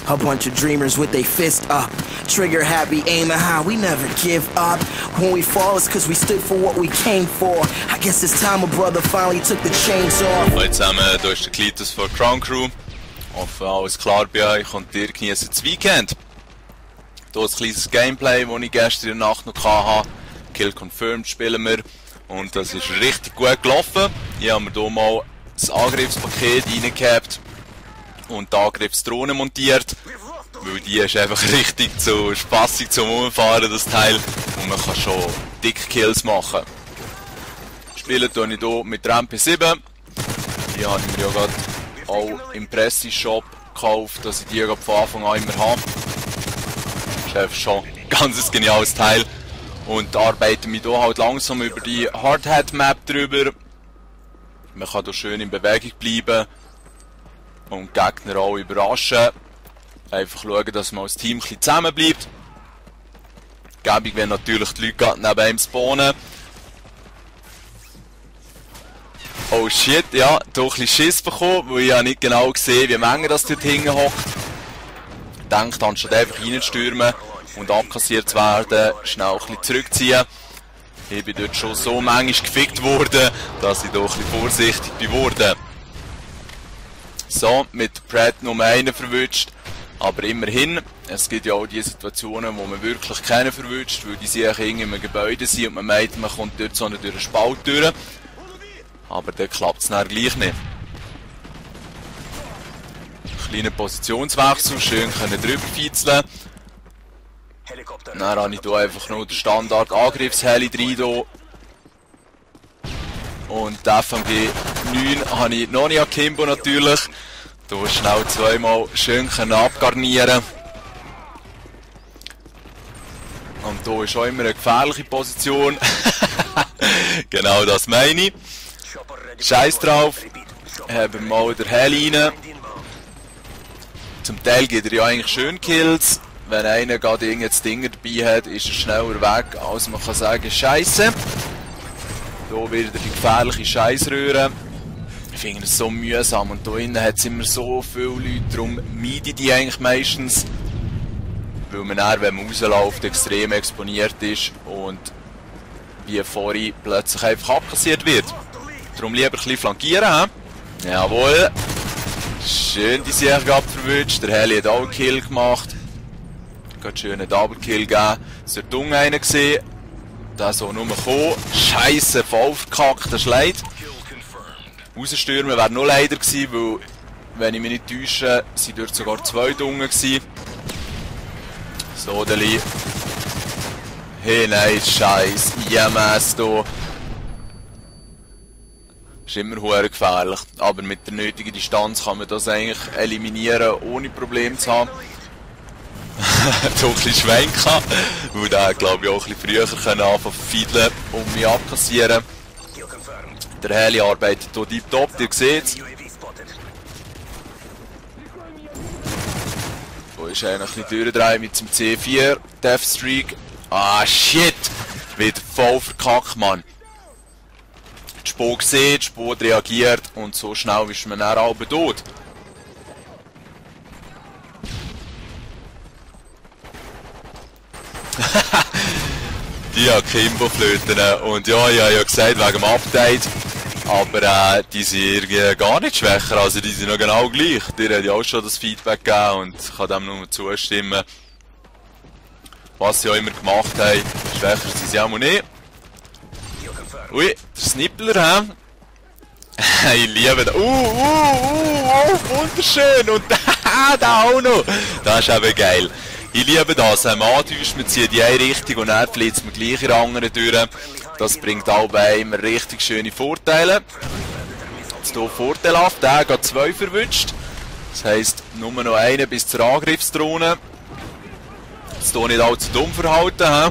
A bunch of dreamers with their fist up. Trigger happy, aiming high, we never give up. When we fall, it's cause we stood for what we came for. I guess it's time a brother finally took the chains off. Hallo zusammen, hier ist der Klitus von Crown Crew. Hoffe, alles klar bei euch und ihr genießt das Weekend. Hier ein kleines Gameplay, das ich gestern in der Nacht noch hatte. Kill Confirmed spielen wir. Und das ist richtig gut gelaufen. Ich habe mir hier mal das Angriffspaket reingehabt und die Angriffsdrohne montiert. Weil die ist einfach richtig zu spassig zum Umfahren, das Teil. Und man kann schon dicke Kills machen. Spielen tue ich hier mit der MP7. Die habe ich mir ja gerade auch im Presseshop gekauft, dass ich die von Anfang an immer habe. Das ist einfach schon ein ganz geniales Teil. Und arbeite mich hier halt langsam über die Hardhat Map drüber. Man kann hier schön in Bewegung bleiben und die Gegner auch überraschen. Einfach schauen, dass man als Team ein bisschen zusammen bleibt. Gäbig, wenn natürlich die Leute gerade neben einem spawnen. Oh shit, ja, hier ein bisschen Schiss bekommen, weil ich ja nicht genau gesehen, wie Menge das dort hinten hockt. Ich denke, anstatt einfach reinstürmen und abkassiert zu werden, schnell ein bisschen zurückziehen. Ich bin dort schon so manchmal gefickt worden, dass ich hier ein bisschen vorsichtig bin worden. So, mit Pratt Nummer 1 verwünscht. Aber immerhin, es gibt ja auch die Situationen, wo man wirklich keinen verwünscht, weil die sich in einem Gebäude sind und man meint, man kommt dort so durch einen Spalt durch. Aber dann klappt es dann gleich nicht. Kleiner Positionswechsel, schön können drüber feizeln. Dann habe ich hier einfach noch den Standard Angriffsheli drin. Und die FMG 9 habe ich noch nicht akimbo natürlich. Hier schnell zweimal schön abgarnieren. Und hier ist auch immer eine gefährliche Position. Genau das meine ich. Scheiß drauf. Haben wir mal den Heli rein. Zum Teil gibt er ja eigentlich schön Kills. Wenn einer gerade irgendein Ding dabei hat, ist er schneller weg, als man kann sagen, Scheiße. Hier wieder die gefährliche Scheissröhre. Ich finde es so mühsam und hier innen hat es immer so viele Leute, darum meide ich die eigentlich meistens. Weil man dann, wenn man rausläuft, extrem exponiert ist und wie vorhin plötzlich einfach abkassiert wird. Darum lieber ein bisschen flankieren. He? Jawohl. Schön die sich gerade verwünscht. Der Heli hat auch einen Kill gemacht. Gerade schön einen Double Kill gegeben. Es war dumm einer gesehen. Der soll nur kommen. Scheisse, voll verkackt, das ist leid. Rausstürmen wäre noch leider gewesen, weil, wenn ich mich nicht täusche, sind dort sogar 2 Dunge gewesen. So, Deli. Hey, nein, Scheiß. IMS hier. Ist immer hure gefährlich. Aber mit der nötigen Distanz kann man das eigentlich eliminieren, ohne Probleme zu haben. So ein bisschen schwenken, weil der glaube ich auch ein bisschen früher anfangen zu fiedeln und mich abkassieren. Der Heli arbeitet hier tiptop, ihr seht es. Wo ist einer ein bisschen durchdrehen mit dem C4, Deathstreak. Ah shit! Wieder voll verkackt, Mann. Die Spur sieht, die Spur reagiert und so schnell ist man dann halb tot. Die Akimbo-Flöten. Und ja, ich habe ja gesagt, wegen dem Update. Aber die sind irgendwie gar nicht schwächer, also die sind noch genau gleich. Die hat ja auch schon das Feedback gegeben und ich kann dem nur zustimmen. Was sie auch immer gemacht haben, schwächer sind sie auch mal nicht. Ui, der Snippler, hä? Ich liebe das. Wunderschön! Und da auch noch! Das ist eben geil. Ich liebe das, man antäuscht, man zieht in eine Richtung und dann flitzt man gleich in andere durch. Das bringt alle immer richtig schöne Vorteile. Jetzt hier vorteilhaft, der hat 2 verwünscht. Das heisst, nur noch einen bis zur Angriffsdrohne. Jetzt hier nicht allzu dumm verhalten. He?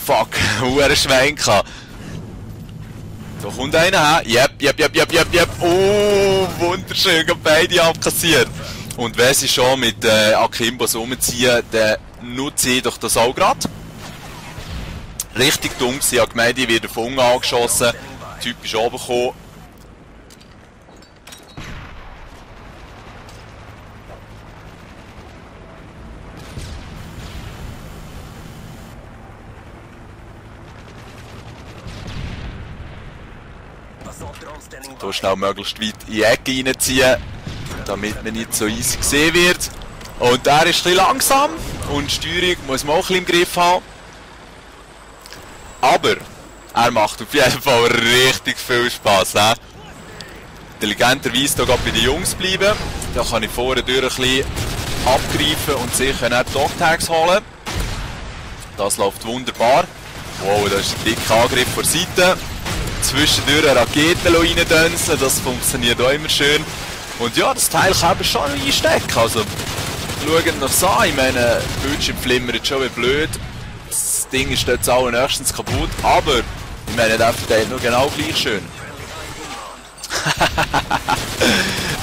Fuck, ein Schwenker. Da kommt einer, he? Yep. Oh, wunderschön, beide abkassiert. Und wenn sie schon mit Akimbos rumziehen, dann nutze ich doch das auch gerade. Richtig dumm, sie hat gemeint, ich werde von unten angeschossen. Der Typ ist runtergekommen. Hier schnell möglichst weit in die Ecke reinziehen, damit man nicht so easy gesehen wird. Und er ist ein bisschen langsam und die Steuerung muss man auch ein bisschen im Griff haben. Aber er macht auf jeden Fall richtig viel Spass. Intelligenterweise hier bei den Jungs bleiben. Da kann ich vorne durch ein bisschen abgreifen und sicher nicht Dogtags holen. Das läuft wunderbar. Wow, da ist ein dicker Angriff von der Seite. Zwischendurch Raketen reindönseln, das funktioniert auch immer schön. Und ja, das Teil kann man schon einstecken. Also, schaut noch so, ich meine, Bildschirm flimmert schon wie blöd. Das Ding ist jetzt allernächstens kaputt, aber ich meine, der verteilt nur genau gleich schön.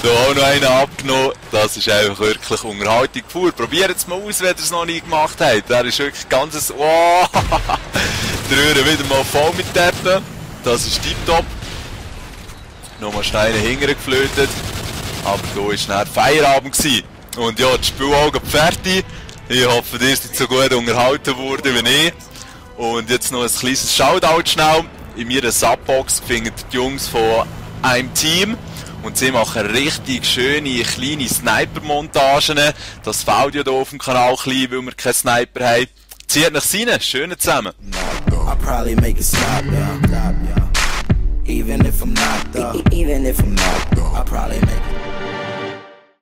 Da auch noch einen abgenommen, das ist einfach wirklich Unterhaltung pur. Probiert es mal aus, wenn ihr es noch nie gemacht habt. Der ist wirklich ganzes. Oh, die Röhre wieder mal voll mit Teppen. Das ist tipptopp. Nochmal Steine hinterher geflötet. Aber da war dann Feierabend gewesen. Und ja, das Spiel auch fertig. Ich hoffe, ihr seid so gut unterhalten worden wie ich. Und jetzt noch ein kleines Shoutout schnell. In meiner Subbox findet die Jungs von einem Team. Und sie machen richtig schöne kleine Sniper-Montagen. Das fällt ja hier auf dem Kanal klein, weil wir keinen Sniper haben. Zieht nach rein, schön zusammen. I'll probably make it stop, yeah. Even if I'm not, I'll probably make it